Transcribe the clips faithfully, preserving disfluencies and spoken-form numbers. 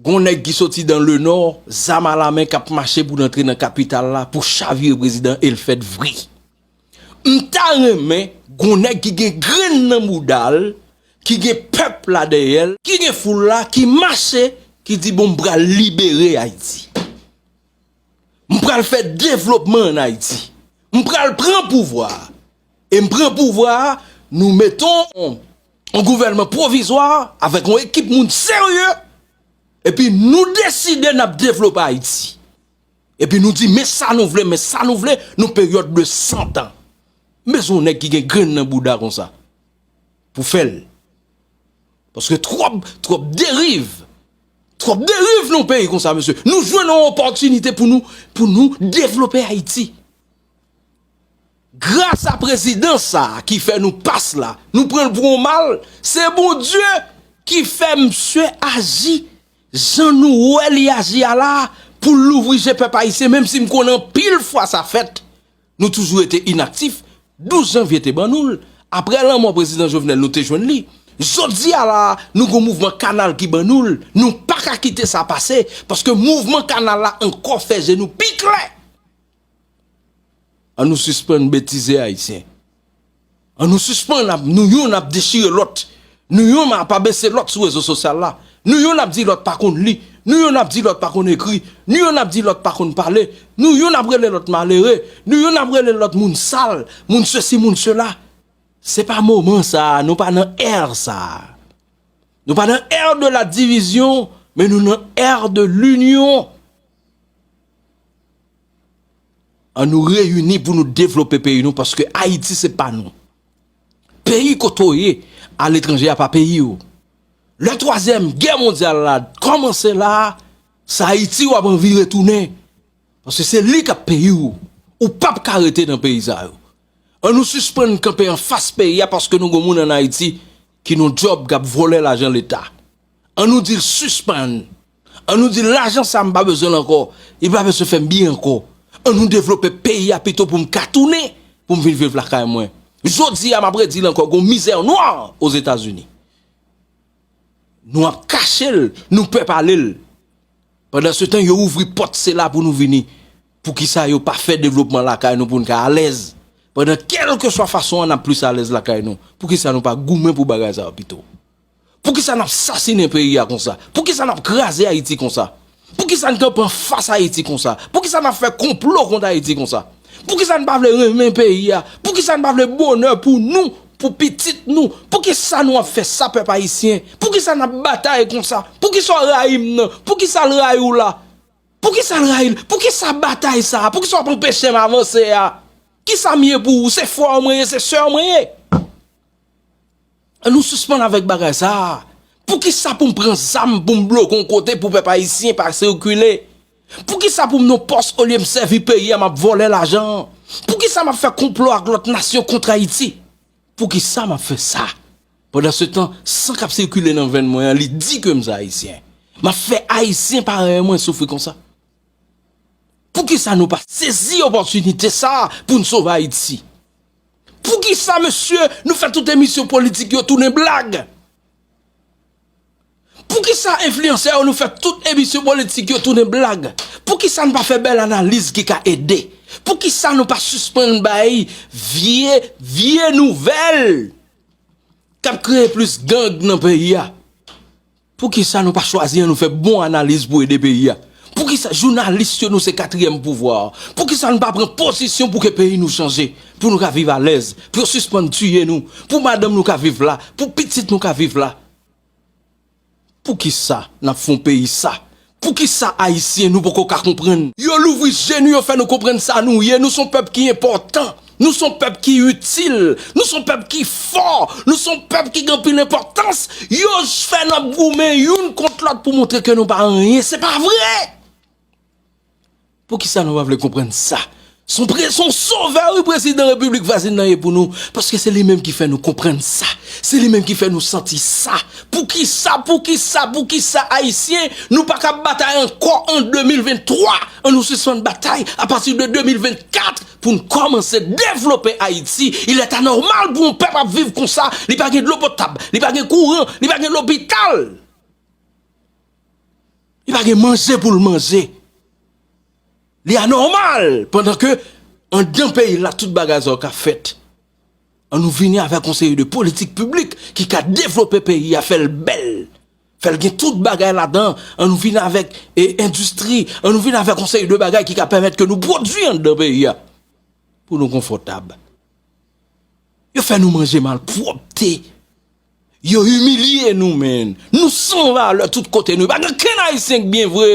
Gon nèg ki soti dan le nò, zam alamen k ap mache pou l antre nan kapital la pou chavire prezidan e l fèt vre. M ta renmen gon nèg ki gen grenn nan bouda l, ki gen pèp la dèyè l, ki gen foul la, ki mache, ki di bon m pral libere Ayiti. M pral fè devlopman ann Ayiti. M pral pran pouvwa a. E m pran pouvwa a, nou mete yon, yon gouvènman pwovizwa avèk yon ekip moun serye. Epi nou deside n ap devlope Ayiti. Epi nou di men sa nou vle, men sa nou vle, nou peryòd de san tan. M bezwen yon nèg ki gen grenn nan bouda konsa pou fè l. Paske twòp, twòp deriv. Twòp deriv nan yon peyi konsa, mesye. Nou jwenn yon opòtinite pou nou, pou nou devlope Ayiti. Gras a prezidan sa a ki fè nou pas la, nou pran l pou yon mal, se Bondye ki fè misye aji jan nou wè li aji a la a pou l louvri je pèp ayisyen, menm si m konnen anpil fwa sa fèt. Nou toujou rete inaktif. Douz janvye te ban nou l. Apre lanmò prezidan Jovenel, nou te jwenn li. Jodi a la a, nou gon mouvman kanal ki ban nou l. Nou pa ka kite sa pase, paske mouvman kanal la ankò fè je nou pi klè. An nou sispann betize Ayisyen. An nou sispann ap, nou youn ap dechire lòt. Nou youn ap abese lòt sou rezo sosyal la. Nou youn ap di lòt pa konn li. Nou youn ap di lòt pa konn ekri. Nou youn ap di lòt pa konn pale. Nou youn ap rele lòt malere. Nou youn ap rele lòt moun sal, moun sesi, moun sela. Se pa moman sa a, nou pa nan è sa a. Nou pa nan ère de la division, men nou nan ère de l'union. An nou reyini pou nou devlope peyi nou, paske Ayiti se pa nou. Peyi kote w ye aletranje a pa peyi w. Lè twazyèm gè mondyal la kòmanse la a, se Ayiti w ap anvi retounen. Paske se li k ap peyi w. Ou p ap ka rete nan peyi sa yo. An nou sispann kanpe anfas peyi a paske nou gon moun ann Ayiti ki nan djòb k ap vòlè lajan Leta. An nou di l sispann. An nou di l lajan sa a m pa bezwen l ankò. Li pa bezwen fè m byen ankò. An nou devlope peyi a pito pou m ka tounen, pou m vin viv lakay mwen. Jodi a, m ap redi l ankò, gon mizè nwa Ozetazini. Nou ap kache l, nou pè pale l. Pandan se tan, yo ouvri pòt sela pou nou vini. Poukisa yo pa fè devlopman lakay nou pou n ka alèz? Pandan kèlkeswa fason an, n ap plis alèz lakay nou. Poukisa nou pa goumen pou bagay sa yo pito? Poukisa n ap sasinen peyi a konsa? Poukisa n ap kraze Ayiti konsa? Poukisa n kanpe anfas Ayiti konsa? Poukisa n ap fè konplo kont Ayiti konsa? Poukisa n pa vle renmen peyi a? Poukisa n pa vle bonè pou nou, pou pitit nou? Poukisa nou ap fè sa, pèp ayisyen? Poukisa n ap batay konsa? Poukisa w rayi m nan? Poukisa l rayi w la? Poukisa l rayi l? Poukisa batay sa a? Poukisa w ap anpeche m avanse a? Kisa m ye pou ou? Se frè w mwen ye, se sè w mwen ye. An nou sispann avèk bagay sa a. Poukisa pou m pran zam pou m bloke yon kote pou pèp ayisyen pa sikile? Poukisa pou m nan pòs olye m sèvi peyi a, m ap vòlè lajan an? Poukisa m ap fè konplo ak lòt nasyon kont Ayiti? Poukisa m ap fè sa? Pandan se tan, san k ap sikile nan venn mwen an, li di ke m se ayisyen. M ap fè ayisyen parèy mwen soufri konsa. Poukisa nou pa sezi opòtinite sa a pou n sove Ayiti? Poukisa, mesye, nou fè tout emisyon politik yo tounen blag? Poukisa enfliyansè yo, nou fè tout emisyon politik yo tounen blag? Poukisa n pa fè bèl analiz ki ka ede? Poukisa nou pa sispann bay vye, vye nouvèl k ap kreye plis gang nan peyi a? Poukisa nou pa chwazi an nou fè bon analiz pou ede peyi a? Poukisa jounalis yo nou se katriyèm pouvwa a? Poukisa nou pa pran pozisyon pou ke peyi nou chanje? Pou nou ka viv alèz, pou yo sispann tiye nou, pou madanm nou ka viv la, pou pitit nou ka viv la? Poukisa n ap fè yon peyi sa? Poukisa ayisyen nou poko ka konprann? Yo louvri je nou, yo fè nou konprann sa nou ye. Nou se yon pèp ki enpòtan. Nou se yon pèp ki itil. Nou se yon pèp ki fò. Nou se yon pèp ki gen anpil enpòtans. Yo fè n ap goumen youn kont lòt pou montre ke nou pa anyen. Se pa vre! Poukisa nou pa vle konprann sa? Se yon pre-, se yon sovè, wi, prezidan repiblik vwazin nan ye pou nou. Paske se li menm ki fè nou konprann sa. Se li menm ki fè nou santi sa. Poukisa, poukisa, poukisa ayisyen, nou pa ka batay ankò an de mil venntwa? An nou sispann batay apati de de mil vennkat pou n kòmanse devlope Ayiti. Il est anormal pou yon pèp ap viv konsa. Li pa gen dlo potab, li pa gen kouran, li pa gen lopital. Li pa gen manje pou l manje. Li anòmal pandan ke anndan peyi la tout bagay sa yo ka fèt. An nou vini avèk yon seri de politik piblik ki ka devlope peyi a, fè l bèl, fè l gen tout bagay ladan. An nou vini avèk e, endistri, an nou vini avèk yon seri de bagay ki ka pèmèt ke nou pwodui anndan peyi a pou nou konfòtab. Yo fè nou manje malpwòpte. Yo imilye nou, menn. Nou san valè tout kote nou. Pa gen kenn Ayisyen k byen vre.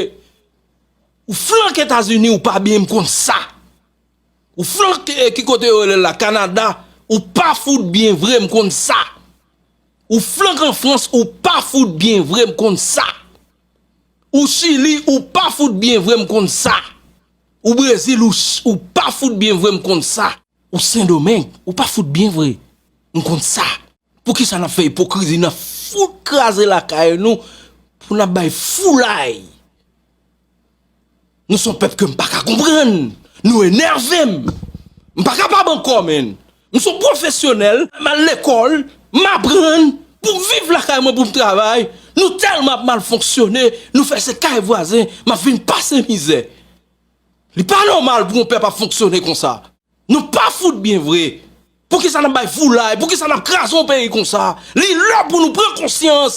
Ou flank Etazini, ou pa byen, m konn sa. Ou flank, eh, ki kote yo rele la, Kanada, ou pa fout byen vre, m konn sa. Ou flank an Frans, ou pa fout byen vre, m konn sa. Ou Chili, ou pa fout byen vre, m konn sa. Ou Brezil, ou, ch- ou pa fout byen vre, m konn sa. Ou Sendomeng, ou pa fout byen vre, m konn sa. Poukisa n ap fè ipokrizi, n ap fout kraze lakay nou pou n ap bay foulay? Nou se yon pèp ke m pa ka konprann. Nou enève m. M pa kapab ankò, menn. M se yon pwofesyonèl, m al lekòl, m aprann pou m viv lakay mwen, pou m travay. Nou tèlman ap mal fonksyone, nou fè se kay vwazen, m ap vin pase mizè. Li pa nòmal pou yon pèp ap fonksyone konsa. Nou pa fout byen vre. Poukisa n ap bay foulay? Poukisa n ap kraze yon peyi konsa? Li lè pou nou pran konsyans.